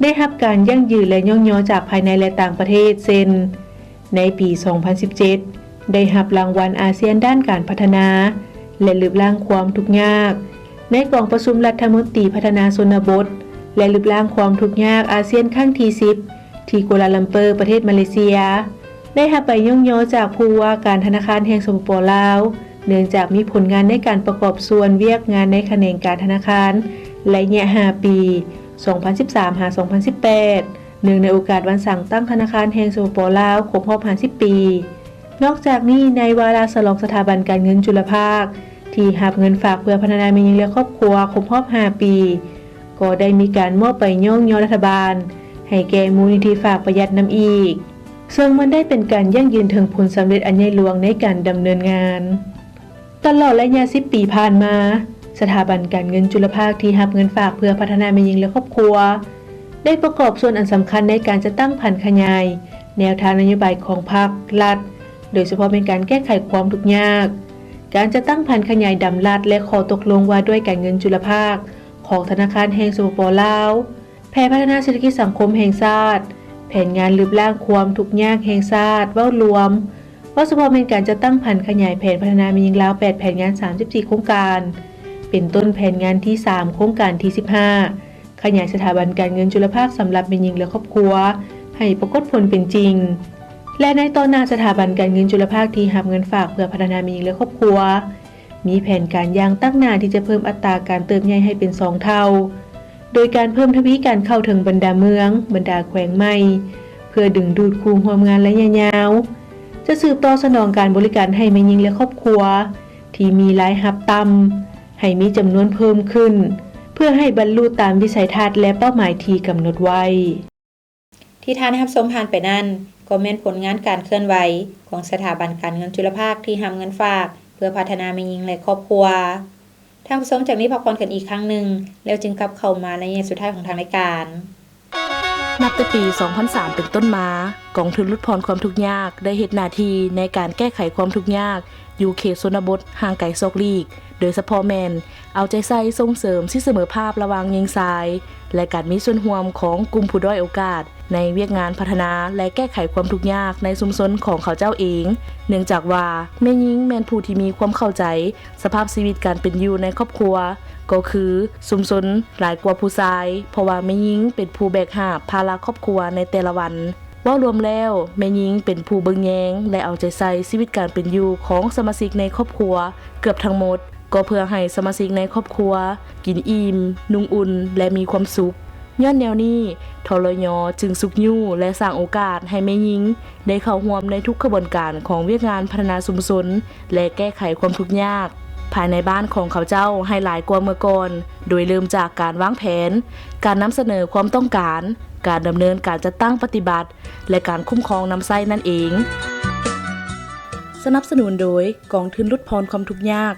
ໄດ້ຮັບການຢັ້ງຢືນ ແລະ ຍ້ອງຍໍຈາກພາຍໃນ ແລະ ຕ່າງປະເທດ ເຊັ່ນ ໃນປີສອງພັນສິບເຈັດ ໄດ້ຮັບລາງວັນອາຊຽນດ້ານການພັດທະນາ ແລະ ລຶບລ້າງຄວາມທຸກຍາກ ໃນກອງປະຊຸມລັດຖະມົນຕີພັດທະນາຊົນນະບົດ ແລະ ລຶບລ້າງຄວາມທຸກຍາກອາຊຽນຄັ້ງທີສິບ ທີ່ກົວລາລັມເປີ ປະເທດມາເລເຊຍ. ໄດ້ຮັບໃບຍ້ອງຍໍຈາກຜູ້ວ່າການທະນາຄານແຫ່ງ ສປປ ລາວ ເນື່ອງຈາກມີຜົນງານໃນການປະກອບສ່ວນວຽກງານໃນຂະແໜງການທະນາຄານໄລຍະຫ້າປີ ສອງພັນສິບສາມ ຫາ ສອງພັນສິບແປດ ເນື່ອງໃນໂອກາດວັນສ້າງຕັ້ງທະນາຄານແຫ່ງ ສປປ ລາວ ຄົບຮອບຫ້າສິບປີ. ນອກຈາກນີ້, ໃນວາລະສະຫຼອງສະຖາບັນການເງິນຈຸລະພາກ ທີ່ຮັບເງິນຝາກເພື່ອພັດທະນາແມ່ຍິງ ແລະ ຄອບຄົວ ຄົບຮອບຫ້າປີ, ກໍໄດ້ມີການມອບໃບຍ້ອງຍໍລັດຖະບານໃຫ້ແກ່ມູນນິທິຝາກປະຢັດນຳອີກ, ເຊິ່ງມັນໄດ້ເປັນການຢັ້ງຢືນເຖິງຜົນສຳເລັດອັນໃຫຍ່ຫຼວງໃນການດຳເນີນງານ. ຕະຫຼອດໄລຍະສິບປີຜ່ານມາ, ສະຖາບັນການເງິນຈຸລະພາກທີ່ຮັບເງິນຝາກເພື່ອພັດທະນາແມ່ຍິງ ແລະ ຄອບຄົວ ໄດ້ປະກອບສ່ວນອັນສຳຄັນໃນການຈັດຕັ້ງຜັນຂະຫຍາຍແນວທາງນະໂຍບາຍຂອງພັກ, ລັດ, ໂດຍສະເພາະແມ່ນການແກ້ໄຂຄວາມທຸກຍາກ, ການຈັດຕັ້ງຜັນຂະຫຍາຍດຳລັດ ແລະ ຂໍ້ຕົກລົງວ່າດ້ວຍການເງິນຈຸລະພາກຂອງທະນາຄານແຫ່ງ ສປປ ລາວ, ແຜນພັດທະນາເສດຖະກິດສັງຄົມແຫ່ງຊາດ, ແຜນງານລຶບລ້າງຄວາມທຸກຍາກແຫ່ງຊາດເວົ້າລວມ, ເວົ້າສະເພາະແມ່ນການຈັດຕັ້ງຜັນຂະຫຍາຍແຜນພັດທະນາແມ່ຍິງລາວ ແປດແຜນງານ ສາມສິບສີ່ໂຄງການ, ເປັນຕົ້ນແຜນງານທີສາມ ໂຄງການທີສິບຫ້າ ຂະຫຍາຍສະຖາບັນການເງິນຈຸລະພາກສຳລັບແມ່ຍິງ ແລະ ຄອບຄົວ ໃຫ້ປາກົດຜົນເປັນຈິງ ແລະ ໃນຕໍ່ໜ້າ ສະຖາບັນການເງິນຈຸລະພາກທີ່ຮັບເງິນຝາກເພື່ອພັດທະນາແມ່ຍິງ ແລະ ຄອບຄົວ ມີແຜນການຢ່າງຕັ້ງໜ້າທີ່ຈະເພີ່ມອັດຕາການເຕີບໃຫຍ່ໃຫ້ເປັນສອງເທົ່າ, ໂດຍການເພີ່ມທະວີການເຂົ້າເຖິງບັນດາເມືອງ, ບັນດາແຂວງໃໝ່ ເພື່ອດຶງດູດຄູ່ຮ່ວມງານໄລຍະຍາວ, ຈະສືບຕໍ່ສະໜອງການບໍລິການໃຫ້ແມ່ຍິງ ແລະ ຄອບຄົວ ທີ່ມີລາຍຮັບຕ່ຳ ໃຫ້ມີຈຳນວນເພີ່ມຂຶ້ນ ເພື່ອໃຫ້ບັນລຸຕາມວິໄສທັດ ແລະ ເປົ້າໝາຍທີ່ກຳນົດໄວ້. ທີ່ທ່ານໄດ້ຮັບຊົມຜ່ານໄປນັ້ນ ກໍແມ່ນຜົນງານການເຄື່ອນໄຫວຂອງສະຖາບັນການເງິນຈຸລະພາກທີ່ຮັບເງິນຝາກເພື່ອພັດທະນາແມ່ຍິງ ແລະ ຄອບຄົວ. ທ່ານຜູ້ຊົມ ຈາກນີ້ພັກຜ່ອນກັນອີກຄັ້ງໜຶ່ງ ແລ້ວຈຶ່ງກັບເຂົ້າມາໃນໄລຍະສຸດທ້າຍຂອງທາງລາຍການ. ນັບແຕ່ປີສອງພັນສາມເປັນຕົ້ນມາ, ກອງທຶນຫຼຸດຜ່ອນຄວາມທຸກຍາກໄດ້ເຮັດໜ້າທີ່ໃນການແກ້ໄຂຄວາມທຸກຍາກຢູ່ເຂດຊົນນະບົດຫ່າງໄກສອກຫຼີກ, ໂດຍສະເພາະແມ່ນເອົາໃຈໃສ່ສົ່ງເສີມສິດສະເໝີພາບລະຫວ່າງຍິງຊາຍ ແລະ ການມີສ່ວນຮ່ວມຂອງກຸ່ມຜູ້ດ້ອຍໂອກາດໃນວຽກງານພັດທະນາ ແລະ ແກ້ໄຂຄວາມທຸກຍາກໃນຊຸມຊົນຂອງເຂົາເຈົ້າເອງ, ເນື່ອງຈາກວ່າແມ່ຍິງແມ່ນຜູ້ທີ່ມີຄວາມເຂົ້າໃຈ ສະພາບຊີວິດການເປັນຢູ່ໃນຄອບຄົວ ກໍຄືຊຸມຊົນຫຼາຍກວ່າຜູ້ຊາຍ, ເພາະວ່າແມ່ຍິງເປັນຜູ້ແບກຫາບພາລະຄອບຄົວໃນແຕ່ລະວັນ. ເວົ້າລວມແລ້ວ, ແມ່ຍິງເປັນຜູ້ເບິ່ງແຍງ ແລະ ເອົາໃຈໃສ່ຊີວິດການເປັນຢູ່ຂອງສະມາຊິກໃນຄອບຄົວເກືອບທັງໝົດ, ກໍເພື່ອໃຫ້ສະມາຊິກໃນຄອບຄົວກິນອີ່ມ, ນຸ່ງອຸ່ນ ແລະ ມີຄວາມສຸກ. ຍ້ອນແນວນີ້, ທລຍ ຈຶ່ງຊຸກຍູ້ ແລະ ສ້າງໂອກາດໃຫ້ແມ່ຍິງໄດ້ເຂົ້າຮ່ວມໃນທຸກຂະບວນການຂອງວຽກງານພັດທະນາຊຸມຊົນ ແລະ ແກ້ໄຂຄວາມທຸກຍາກພາຍໃນບ້ານຂອງເຂົາເຈົ້າໃຫ້ຫຼາຍກວ່າເມື່ອກ່ອນ, ໂດຍເລີ່ມຈາກການວາງແຜນ, ການນຳສະເໜີຄວາມຕ້ອງການ, ການດຳເນີນການຈັດຕັ້ງປະຕິບັດ ແລະ ການຄຸ້ມຄອງນຳໃຊ້ນັ້ນເອງ. ສະໜັບສະໜູນໂດຍກອງທຶນຫຼຸດຜ່ອນຄວາມທຸກຍາກ.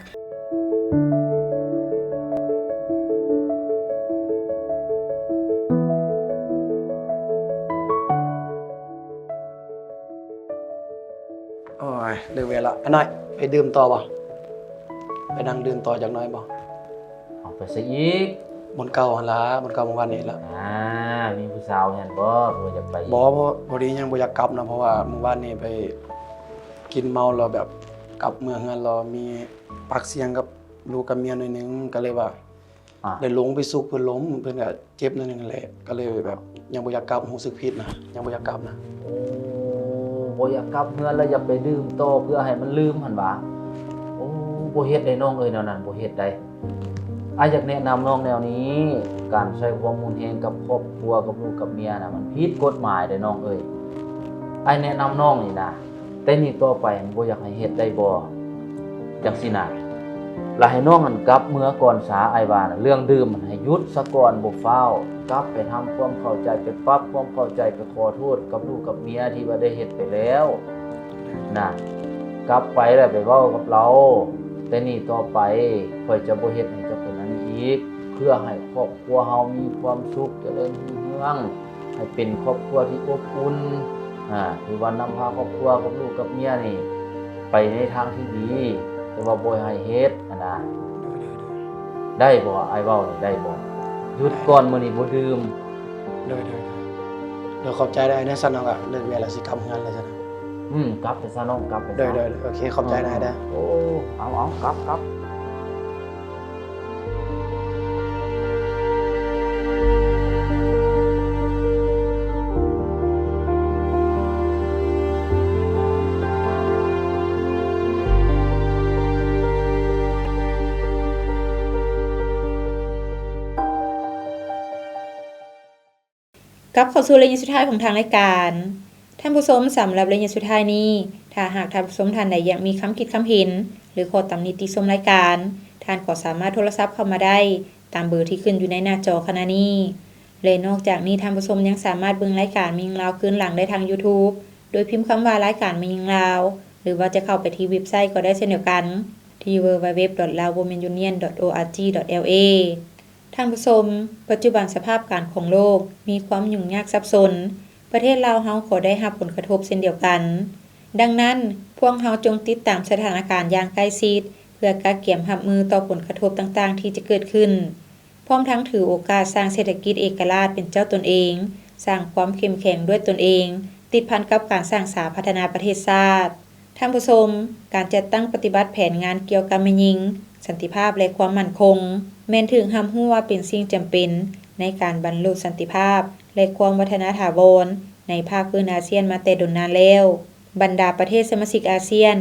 ໂອ້ຍ ເລີກວຽກລະ. ອ້າຍນ້ອຍ ໄປດື່ມຕໍ່ບໍ່? ໄປນັ່ງດື່ມຕໍ່ຈັກໜ້ອຍບໍ່? ເອົາ ໄປໃສອີກ? ບ່ອນເກົ່າຫັ້ນລະ, ບ່ອນເກົ່າມື້ວານນີ້ລະ. ອ່າ ມີຜູ້ສາວຫັ້ນບໍ່? ບໍ່ຢາກໄປອີກ? ບໍ່, ພໍ ພໍດີຍັງບໍ່ຢາກກັບນະ, ເພາະວ່າມື້ວານນີ້ໄປກິນເມົາແລ້ວ ແບບກັບເມືອເຮືອນແລ້ວມີປາກສຽງກັບລູກກັບເມຍໜ້ອຍໜຶ່ງ, ກໍເລີຍວ່າ ອ່າ ໄດ້ລົງໄປຊຸກເພິ່ນລົ້ມ, ເພິ່ນກໍເຈັບໜ້ອຍໜຶ່ງແຫຼະ, ກໍເລີຍແບບຍັງບໍ່ຢາກກັບ, ຮູ້ສຶກຜິດນະ, ຍັງບໍ່ຢາກກັບນະ. ໂອ້ ບໍ່ຢາກກັບເຮືອນ ແລ້ວຢາກໄປດື່ມຕໍ່ເພື່ອໃຫ້ມັນລືມຫັ້ນຫວາ? ໂອ້ ບໍ່ເຮັດໄດ໋ນ້ອງເອີຍ, ແນວນັ້ນບໍ່ເຮັດໄດ໋. ອ້າຍຢາກແນະນຳນ້ອງແນວນີ້, ການໃຊ້ຄວາມຮຸນແຮງກັບຄອບຄົວ, ກັບລູກກັບເມຍນະ, ມັນຜິດກົດໝາຍເດ້ນ້ອງເອີຍ. ອ້າຍແນະນຳນ້ອງນີ້ນະ, ແຕ່ນີ້ຕໍ່ໄປຫັ້ນບໍ່ຢາກໃຫ້ເຮັດໄດ້ບໍ່? ຈັ່ງຊີ້ນະ. ລະໃຫ້ນ້ອງຫັ້ນກັບເມືອກ່ອນສາ, ອ້າຍວ່ານະ, ເລື່ອງດື່ມຫັ້ນໃຫ້ຢຸດສາກ່ອນ, ບໍ່ຟ້າວ. ກັບໄປທຳຄວາມເຂົ້າໃຈ, ໄປປັບຄວາມເຂົ້າໃຈ, ໄປຂໍໂທດກັບລູກກັບເມຍທີ່ວ່າໄດ້ເຮັດໄປແລ້ວນະ. ກັບໄປແລ້ວໄປເວົ້າກັບລາວ, ແຕ່ນີ້ຕໍ່ໄປຂ້ອຍຈະບໍ່ເຮັດໃຫ້ເຈົ້າເປັນອັນນີ້ອີກ, ເພື່ອໃຫ້ຄອບຄົວເຮົາມີຄວາມສຸກ, ຈະເລີນຮຸ່ງເຮືອງ, ໃຫ້ເປັນຄອບຄົວທີ່ອົບອຸ່ນ, ອາ, ຖືວ່ານຳພາຄອບຄົວກັບລູກກັບເມຍນີ້ໄປໃນທາງທີ່ດີ, ແຕ່ວ່າບໍ່ໃຫ້ເຮັດຫັ້ນນະ. ໂດຍ, ໂດຍ, ໂດຍ. ໄດ້ບໍ່? ອ້າຍເວົ້ານີ້ໄດ້ບໍ່? ຢຸດກ່ອນ, ມື້ນີ້ບໍ່ດື່ມ. ໂດຍ ໂດຍ ໂດຍ ຂອບໃຈຫຼາຍເດີ. ຊັ້ນເຮົາກໍເລີກວຽກແລ້ວ ຊິກັບເຮືອນແລ້ວຊັ້ນ. ອືມ ກັບແຕ່ຊັ້ນນ້ອງ ກັບແຕ່ຊັ້ນ. ໂດຍ ໂດຍ ໂອເຄ ຂອບໃຈຫຼາຍເດີ. ໂອ້ ເອົາ ເອົາ ກັບ ກັບ. ກັບເຂົ້າສູ່ໄລຍະສຸດທ້າຍຂອງທາງລາຍການ. ທ່ານຜູ້ຊົມ, ສຳລັບໄລຍະສຸດທ້າຍນີ້, ຖ້າຫາກທ່ານຜູ້ຊົມທ່ານໃດຢາກມີຄຳຄິດຄຳເຫັນ ຫຼື ຂໍ້ຕຳໜິຕິຊົມລາຍການ, ທ່ານກໍສາມາດໂທລະສັບເຂົ້າມາໄດ້ຕາມເບີທີ່ຂຶ້ນຢູ່ໃນໜ້າຈໍຂະນະນີ້. ແລະ ນອກຈາກນີ້, ທ່ານຜູ້ຊົມຍັງສາມາດເບິ່ງລາຍການແມ່ຍິງລາວຄືນຫຼັງໄດ້ທາງ YouTube ໂດຍພິມຄຳວ່າ ລາຍການແມ່ຍິງລາວ ຫຼືວ່າຈະເຂົ້າໄປທີ່ເວັບໄຊກໍໄດ້ເຊັ່ນດຽວກັນ ທີ່ www.laowomenunion.org.la. ທ່ານຜູ້ຊົມ, ປັດຈຸບັນສະພາບການຂອງໂລກມີຄວາມຫຍຸ້ງຍາກສັບສົນ, ປະເທດລາວເຮົາກໍໄດ້ຮັບຜົນກະທົບເຊັ່ນດຽວກັນ. ດັ່ງນັ້ນ, ພວກເຮົາຈົ່ງຕິດຕາມສະຖານະການຢ່າງໃກ້ຊິດ ເພື່ອກະກຽມຮັບມືຕໍ່ຜົນກະທົບຕ່າງໆທີ່ຈະເກີດຂຶ້ນ, ພ້ອມທັງຖືໂອກາດສ້າງເສດຖະກິດເອກະລາດເປັນເຈົ້າຕົນເອງ, ສ້າງຄວາມເຂັ້ມແຂງດ້ວຍຕົນເອງ, ຕິດພັນກັບການສ້າງສາພັດທະນາປະເທດຊາດ. ທ່ານຜູ້ຊົມ, ການຈັດຕັ້ງປະຕິບັດແຜນງານກ່ຽວກັບແມ່ຍິງ, ສັນຕິພາບ ແລະ ຄວາມໝັ້ນຄົງ ແມ່ນຖືກຮັບຮູ້ວ່າເປັນສິ່ງຈຳເປັນໃນການບັນລຸສັນຕິພາບ ແລະ ຄວາມວັດທະນາຖາວອນໃນພາກພື້ນອາຊຽນມາແຕ່ດົນນານແລ້ວ. ບັນດາປະເທດສະມາຊິກອາຊຽນ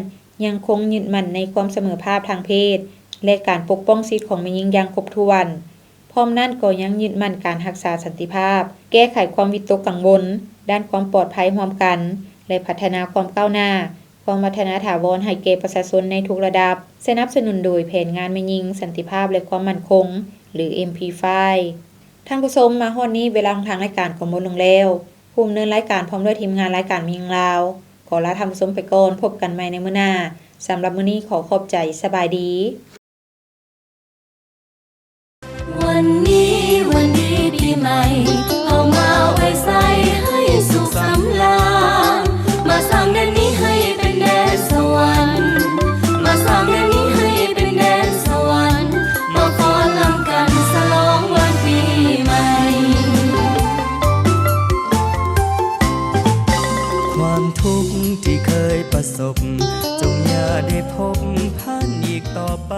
ຍັງຄົງຍຶດໝັ້ນໃນຄວາມສະເໝີພາບທາງເພດ ແລະ ການປົກປ້ອງສິດຂອງແມ່ຍິງຢ່າງຄົບຖ້ວນ. ພ້ອມນັ້ນກໍຍັງຍຶດໝັ້ນການຮັກສາສັນຕິພາບ, ແກ້ໄຂຄວາມວິຕົກກັງວົນດ້ານຄວາມປອດໄພຮ່ວມກັນ ແລະ ພັດທະນາຄວາມກ້າວໜ້າ, ຄວາມວັດທະນາຖາວອນໃຫ້ແກ່ປະຊາຊົນໃນທຸກລະດັບ, ສະໜັບສະໜູນໂດຍແຜນງານແມ່ຍິງ, ສັນຕິພາບ ແລະ ຄວາມໝັ້ນຄົງ ຫຼື ເອັມພີໄຟ. ທ່ານຜູ້ຊົມ, ມາຮອດນີ້ເວລາຂອງທາງລາຍການກໍໝົດລົງແລ້ວ. ຜູ້ດຳເນີນລາຍການພ້ອມດ້ວຍທີມງານລາຍການແມ່ຍິງລາວ ຂໍລາທ່ານຜູ້ຊົມໄປກ່ອນ, ພົບກັນໃໝ່ໃນມື້ໜ້າ. ສຳລັບມື້ນີ້ຂໍຂອບໃຈ, ສະບາຍດີ. ວັນນີ້ວັນດີປີໃໝ່ ເຮົາມາໄວ້ໃສ່ໃຫ້ສຸກສຳລານ ມາສ້າງເດືອນນີ້ໃຫ້ເປັນແດນສະຫວັນ ມາສ້າງເດືອນນີ້ໃຫ້ເປັນແດນສະຫວັນ ມາຟ້ອນນຳກັນສະຫຼອງວັນປີໃໝ່ ຄວາມທຸກທີ່ເຄີຍປະສົບ ຈົ່ງຢ່າໄດ້ພົບພັນອີກຕໍ່ໄປ.